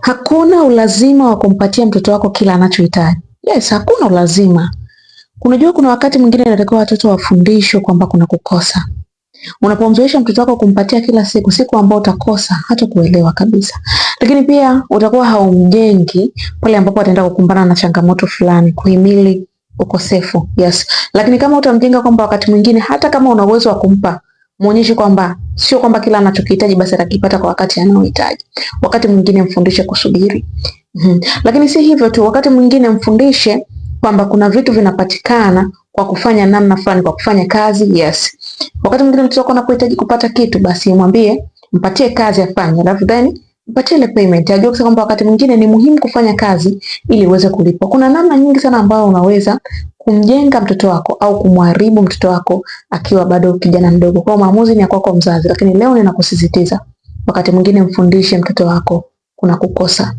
Hakuna ulazima wa kumpatia mtoto wako kila anachohitaji. Yes, hakuna ulazima. Unajua kuna wakati mwingine inatakiwa watoto wafundishwe kwamba kuna kukosa. Unapomzoesha mtoto wako kumpatia kila siku, siku ambayo utakosa hata kuelewa kabisa. Lakini pia utakuwa haumjengi pale ambapo ataenda kukumbana na changamoto fulani, kuhimili ukosefu. Yes. Lakini kama utamjenga kwamba wakati mwingine hata kama una uwezo wa kumpa, muonyeshe kwamba sio kwamba kila anachokihitaji basi atakipata kwa wakati anaohitaji. Wakati mwingine mfundishe kusubiri. Lakini si hivyo tu, wakati mwingine mfundishe kwamba kuna vitu vinapatikana kwa kufanya namna fulani, kwa kufanya kazi. Yes. Wakati mwingine mtoto wako anapohitaji kupata kitu, basi mwambie, mpatie kazi afanye, alafu then mpatie ile payment. Ajue kwamba wakati mwingine ni muhimu kufanya kazi ili uweze kulipwa. Kuna namna nyingi sana ambayo unaweza kumjenga mtoto wako au kumharibu mtoto wako akiwa bado kijana mdogo. Kwa maamuzi ni ya kwako mzazi, lakini leo ninakusisitiza, wakati mwingine mfundishe mtoto wako kuna kukosa.